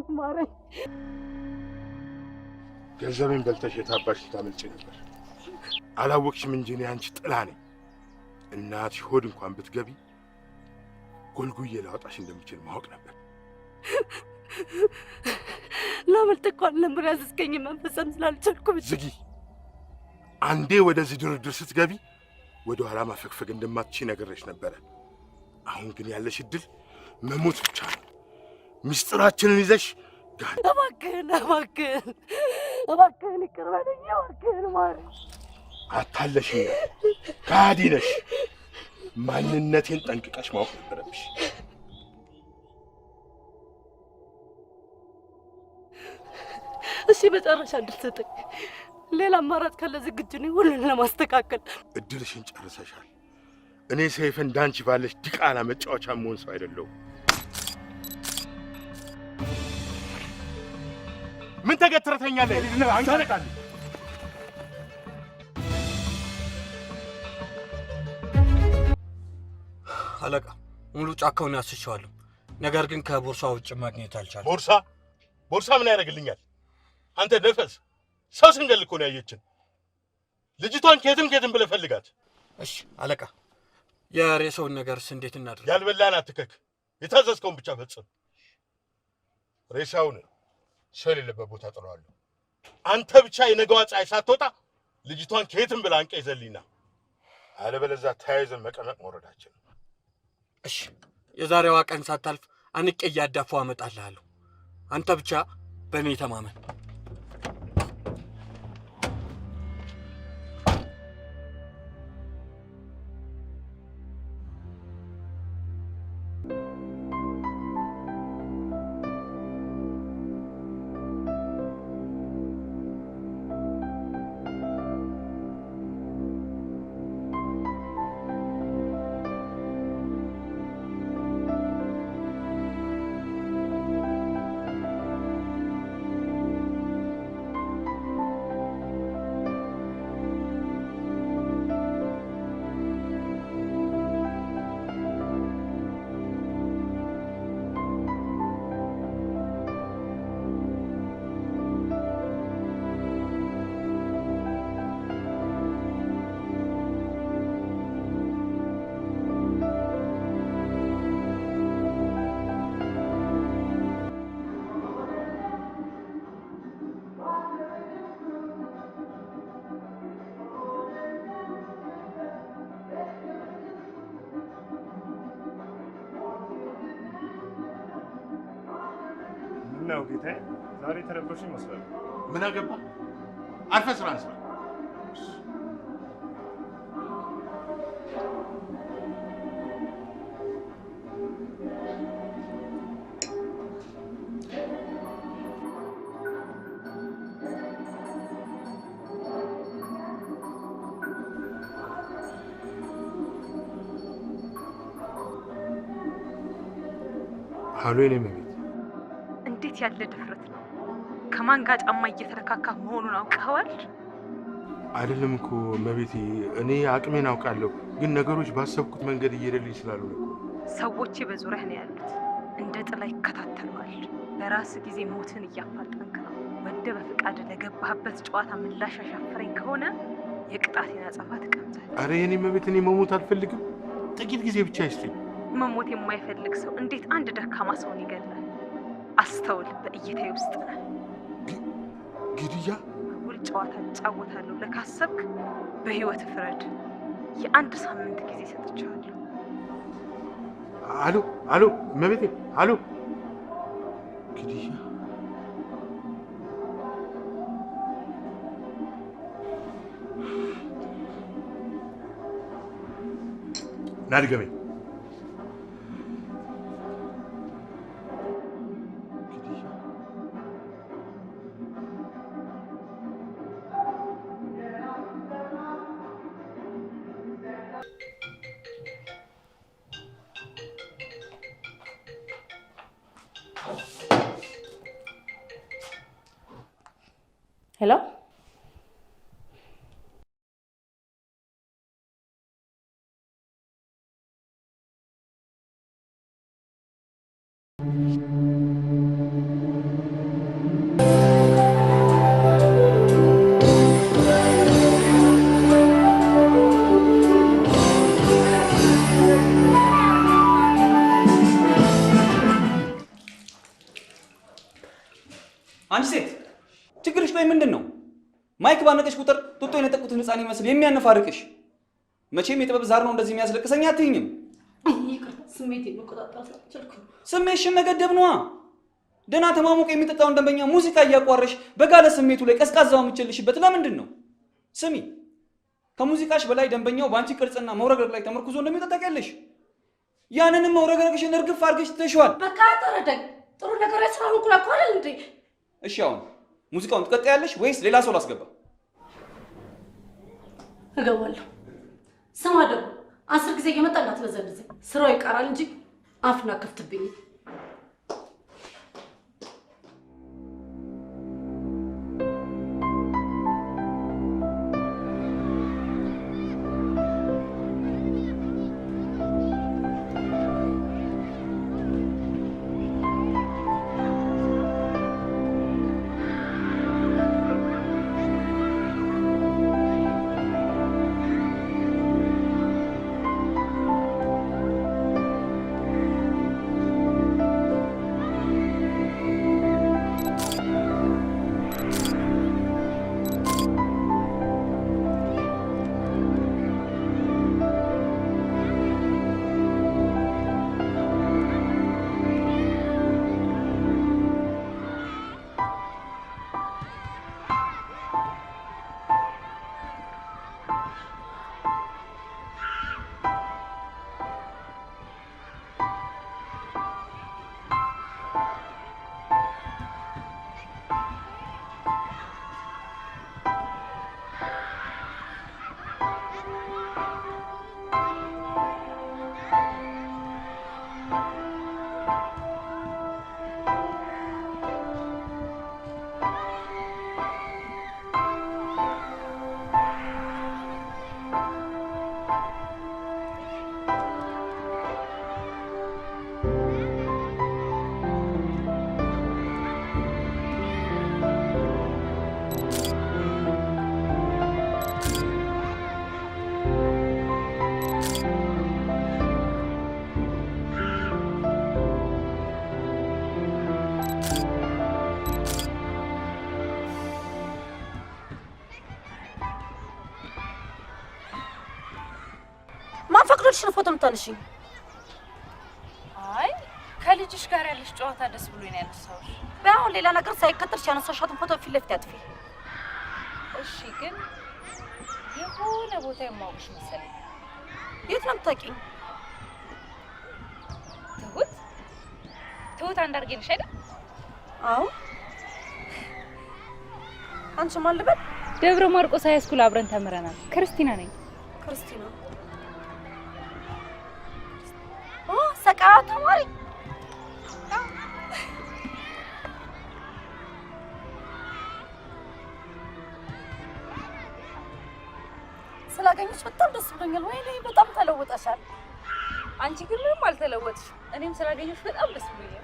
በለኝ፣ ማረኝ። ገንዘቤን በልተሽ የታባሽ ልታመልጪ ነበር። አላወቅሽም እንጂ እኔ አንቺ ጥላ ነኝ። እናትሽ ሆድ እንኳን ብትገቢ ጎልጉዬ ላወጣሽ እንደምችል ማወቅ ነበር። ላመልጥ እኮ አልነበር ያዘዝከኝ፣ መፈጸም ስላልቻልኩ ብቻ። ዝጊ። አንዴ ወደዚህ ድርድር ስትገቢ ወደ ኋላ ማፈግፈግ እንደማትችይ ነግሬሽ ነበረ። አሁን ግን ያለሽ እድል መሞት ብቻ ነው። ምስጢራችንን ይዘሽ ጋር እባክህን፣ እባክህን፣ እባክህን ይቅር በለኝ፣ እባክህን ማረኝ። አታለሽኛል። ከሃዲ ነሽ። ማንነቴን ጠንቅቀሽ ማወቅ ነበረብሽ። እሺ መጨረሻ እድል ስጠኝ። ሌላ አማራጭ ካለ ዝግጁ ነኝ ሁሉን ለማስተካከል። እድልሽን ጨርሰሻል። እኔ ሰይፈ እንዳንቺ ባለሽ ዲቃላ መጫወቻ መሆን ሰው አይደለሁም። ምን ተገትረተኛለህ? አንቀለቃለህ። አለቃ፣ ሙሉ ጫካውን ያስሸዋለሁ። ነገር ግን ከቦርሳ ውጭ ማግኘት አልቻለም። ቦርሳ ቦርሳ ምን ያደርግልኛል? አንተ ነፈስ፣ ሰው ስንገል እኮ ነው ያየችን። ልጅቷን ከየትም ከየትም ብለህ ፈልጋት። እሺ አለቃ፣ የሬሳውን ነገርስ እንዴት እናድርግ? ያልበላን አትከክ፣ የታዘዝከውን ብቻ ፈጽም። ሬሳውን ሰው የሌለበት ቦታ ጥለዋለሁ። አንተ ብቻ የነገዋ ፀሐይ ሳትወጣ ልጅቷን ከየትም ብለህ አንቀህ ይዘህልኝና፣ አለበለዚያ ተያይዘን መቀመቅ መውረዳችን። እሺ፣ የዛሬዋ ቀን ሳታልፍ አንቄ እያዳፋው አመጣልሃለሁ። አንተ ብቻ በእኔ ተማመን። ምነው ጌታዬ፣ ዛሬ የተረበሹ ይመስላሉ። ምን አገባ? አርፈህ ስራህን ስራ። አሎ የኔ እመቤት፣ እንዴት ያለ ድፍረት ነው! ከማን ጋር ጫማ እየተለካካ መሆኑን አውቀኸዋል? አይደለም እኮ እመቤቴ፣ እኔ አቅሜን አውቃለሁ፣ ግን ነገሮች ባሰብኩት መንገድ እየሄደልኝ ስላልሆነ እኮ። ሰዎቼ በዙሪያህ ነው ያሉት፣ እንደ ጥላ ይከታተሉሃል። በራስ ጊዜ ሞትን እያፋጠንክ ነው። ወደ በፍቃድ ለገባህበት ጨዋታ ምላሽ አሻፈረኝ ከሆነ የቅጣቴን አጸፋ ትቀምሳለህ። አረ የኔ እመቤት፣ እኔ መሞት አልፈልግም። ጥቂት ጊዜ ብቻ ይስጥኝ። መሞት የማይፈልግ ሰው እንዴት አንድ ደካማ ሰውን ይገድላል? አስተውል፣ በእይታዬ ውስጥ ነህ። ግድያ? አጉል ጨዋታ እጫወታለሁ ብለህ ካሰብክ በህይወት ፍረድ። የአንድ ሳምንት ጊዜ ሰጥቼሃለሁ። አሎ አሎ፣ እመቤቴ አሎ። ግድያ? ና ድገመኝ። ሄሎ፣ Mic ባነቀሽ ቁጥር ጡጦ የነጠቁትን ህፃን ይመስል የሚያነፋርቅሽ መቼም የጥበብ ዛር ነው እንደዚህ የሚያስለቅሰኝ አትይኝም። ይቅርታ፣ ስሜቴን መቆጣጠር ስላልቻልኩ። ስሜትሽን መገደብ ነዋ። ደህና ተማሙቅ የሚጠጣውን ደንበኛ ሙዚቃ እያቋረሽ በጋለ ስሜቱ ላይ ቀዝቃዛው የምትችልሽበት ለምንድን ነው? ስሚ፣ ከሙዚቃሽ በላይ ደንበኛው በአንቺ ቅርጽና መውረግረግ ላይ ተመርኩዞ እንደሚጠጣ ታውቂያለሽ። ያንንም መውረግረግሽን እርግፍ አድርገሽ ትተሽዋል። በቃ ተረዳኝ። ጥሩ ነገር ስላልሆንኩ እኮ አይደል እንዴ? እሺ፣ አሁን ሙዚቃውን ትቀጥያለሽ ወይስ ሌላ ሰው ላስገባ? እገባለሁ። ስማ ደግሞ 10 ጊዜ እየመጣ እንዳትበዘብዘኝ። ስራው ይቀራል እንጂ አፍና ከፍትብኝ። ማን ፈቅዶልሽ ነው ፎቶ የምታነሺኝ? አይ ከልጅሽ ጋር ያለሽ ጨዋታ ደስ ብሎኝ ነው ያነሳሁሽ። በአሁን ሌላ ነገር ሳይከተልሽ ያነሳሻትን ፎቶ ፊት ለፊት አጥፊ። እሺ፣ ግን የሆነ ቦታ የማውቅሽ መሰለኝ። የት ነው የምታውቂኝ? ትሁት ትሁት አንዳርጌ ነሽ አይደል? አዎ። አንቺ ማን ልበል? ደብረ ማርቆስ high school አብረን ተምረናል። ክርስቲና ነኝ። ክርስቲና ሰቃ ተማሪ። ስላገኘሽ በጣም ደስ ብሎኛል። ወይኔ በጣም ተለውጠሻል። አንቺ ግን ምንም አልተለወጥሽም። እኔም ስላገኘሽ በጣም ደስ ብሎኛል።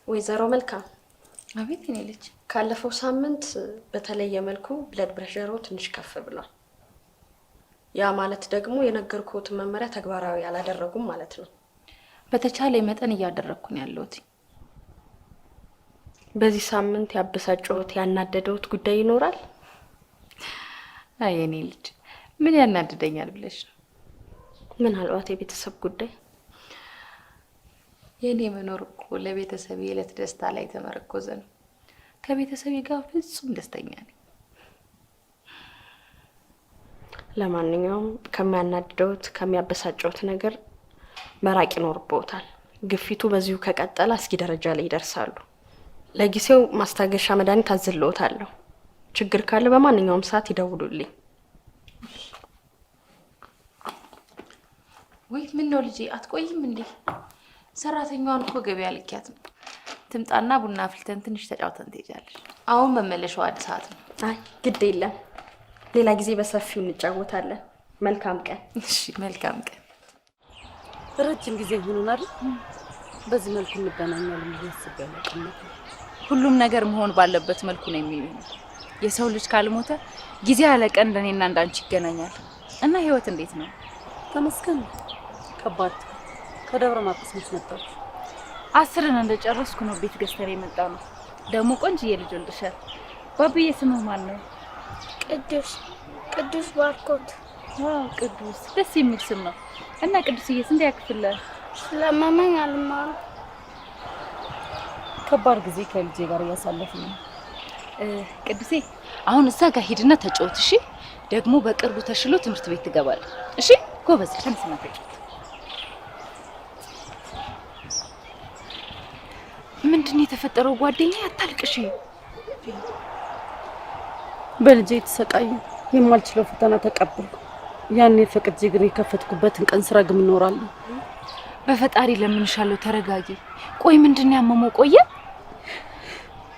ወይዘሮ መልካም። አቤት የኔ ልጅ። ካለፈው ሳምንት በተለየ መልኩ blood pressure ዎ ትንሽ ከፍ ብሏል። ያ ማለት ደግሞ የነገርኩዎትን መመሪያ ተግባራዊ አላደረጉም ማለት ነው። በተቻለ መጠን እያደረግኩ ነው ያለሁት። በዚህ ሳምንት ያበሳጨዎት ያናደደዎት ጉዳይ ይኖራል? አይ የኔ ልጅ ምን ያናድደኛል ብለሽ ነው? ምናልባት የቤተሰብ ጉዳይ። የኔ መኖር እኮ ለቤተሰብ የዕለት ደስታ ላይ የተመረኮዘ ነው። ከቤተሰቤ ጋር ፍጹም ደስተኛ ነኝ። ለማንኛውም ከሚያናድደውት ከሚያበሳጨውት ነገር መራቅ ይኖርብዎታል። ግፊቱ በዚሁ ከቀጠለ አስጊ ደረጃ ላይ ይደርሳሉ። ለጊዜው ማስታገሻ መድኃኒት አዝልዎታለሁ። ችግር ካለ በማንኛውም ሰዓት ይደውሉልኝ። ወይ ምን ነው ልጄ አትቆይም እንዴ? ሰራተኛዋን እኮ ገበያ ልኪያት ነው። ትምጣና ቡና አፍልተን ትንሽ ተጫውተን ትሄጃለሽ። አሁን መመለሻው 1 ሰዓት ነው። አይ ግድ የለም፣ ሌላ ጊዜ በሰፊው እንጫወታለን። መልካም ቀን። እሺ መልካም ቀን። ረጅም ጊዜ ሆኖናል። በዚህ መልኩ እንገናኛለን ብዬ አስቤ አላውቅም ነበር። ሁሉም ነገር መሆን ባለበት መልኩ ነው የሚሆነው። የሰው ልጅ ካልሞተ ጊዜ ያለ ቀን እንደኔና እንዳንቺ ይገናኛል። እና ህይወት እንዴት ነው? ተመስገን ነው። ከባድ ከደብረ ማርቆስ መች መጣችሁ? 10ን እንደጨረስኩ ነው ቤት ገዝተን የመጣ ነው። ደግሞ ቆንጅዬ ልጅ ወልደሻል። ባብዬ ስምህ ማን ነው? ቅዱስ። ቅዱስ ባርኮት። Wow ቅዱስ፣ ደስ የሚል ስም ነው። እና ቅዱስዬ ስንተኛ ክፍል ነህ? ስላመመኝ አልማርም። ከባድ ጊዜ ከልጄ ጋር እያሳለፍን ነው። ቅዱሴ አሁን እዛ ጋር ሂድና ተጫወት። እሺ? ደግሞ በቅርቡ ተሽሎ ትምህርት ቤት ትገባለህ። እሺ? ጎበዝ፣ ተነስና ተጫወት። ምንድን ነው የተፈጠረው? ጓደኛዬ አታልቅሽ። በልጄ የተሰቃየ የማልችለው ፈተና ተቀበልኩ። ያኔ ፈቅጄ ግን የከፈትኩበትን ቀን ስራ ግም እኖራለሁ። በፈጣሪ ለምንሻለሁ፣ ተረጋጊ። ቆይ ምንድን ነው ያመመው? ቆየ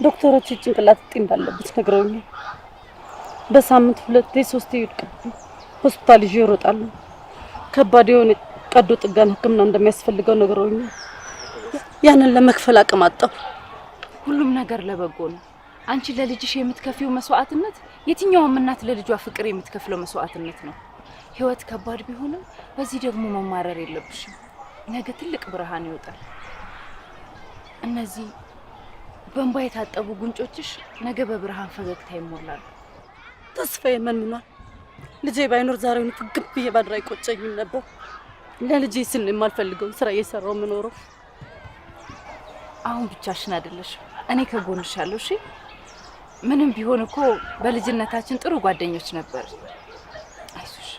ዶክተሮች ጭንቅላት እጢ እንዳለበት ነግረውኛል። በሳምንት 2 3 ይወድቅብኝ ሆስፒታል ይዤ እሮጣለሁ። ከባድ የሆነ ቀዶ ጥገና ሕክምና እንደሚያስፈልገው ነግረውኛል። ያንን ለመክፈል አቅም አጣሁ። ሁሉም ነገር ለበጎ ነው። አንቺ ለልጅሽ የምትከፊው መስዋዕትነት የትኛውም እናት ለልጇ ፍቅር የምትከፍለው መስዋዕትነት ነው። ህይወት ከባድ ቢሆንም በዚህ ደግሞ መማረር የለብሽም። ነገ ትልቅ ብርሃን ይወጣል። እነዚህ በእንባ የታጠቡ ጉንጮችሽ ነገ በብርሃን ፈገግታ ይሞላሉ። ተስፋዬ መንምኗል። ልጄ ባይኖር ዛሬውን ፍግም ብዬ ባድር አይቆጨኝም ነበር። ለልጄ ስል የማልፈልገውን ስራ እየሰራው የምኖረው። አሁን ብቻሽን አይደለሽም፣ እኔ ከጎንሽ አለሁ። እሺ? ምንም ቢሆን እኮ በልጅነታችን ጥሩ ጓደኞች ነበር። አይዞሽ።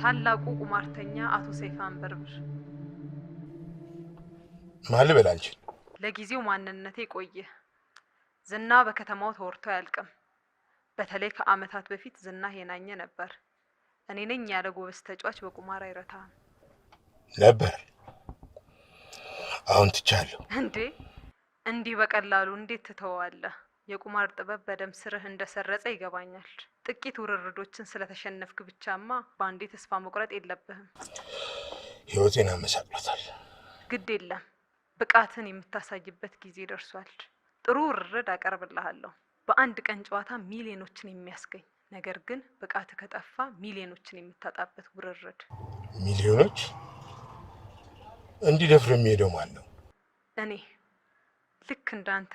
ታላቁ ቁማርተኛ አቶ ሰይፈ አንበርብር። ማን ልበል አንቺን? ለጊዜው ማንነቴ ቆየ። ዝና በከተማው ተወርቶ አያልቅም። በተለይ ከአመታት በፊት ዝና የናኘ ነበር። እኔ ነኝ ያለ ጎበዝ ተጫዋች በቁማር አይረታም ነበር። አሁን ትቻለሁ። እንዴ! እንዲህ በቀላሉ እንዴት ትተዋለህ? የቁማር ጥበብ በደም ስርህ እንደሰረጸ ይገባኛል። ጥቂት ውርርዶችን ስለተሸነፍክ ብቻማ በአንዴ ተስፋ መቁረጥ የለብህም። ህይወቴን አመሳቅሎታል። ግድ የለም፣ ብቃትን የምታሳይበት ጊዜ ደርሷል። ጥሩ ውርርድ አቀርብልሃለሁ። በአንድ ቀን ጨዋታ ሚሊዮኖችን የሚያስገኝ ነገር ግን ብቃት ከጠፋ ሚሊዮኖችን የምታጣበት ውርርድ። ሚሊዮኖች? እንዲህ ደፍሮ የሚሄደው ማን ነው? እኔ ልክ እንዳንተ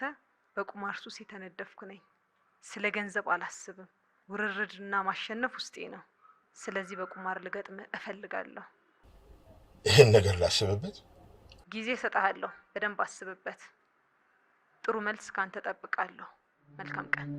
በቁማር ሱስ የተነደፍኩ ነኝ። ስለ ገንዘብ አላስብም። ውርርድና ማሸነፍ ውስጤ ነው። ስለዚህ በቁማር ልገጥምህ እፈልጋለሁ። ይህን ነገር ላስብበት። ጊዜ እሰጥሃለሁ። በደንብ አስብበት። ጥሩ መልስ ካንተ እጠብቃለሁ። መልካም ቀን።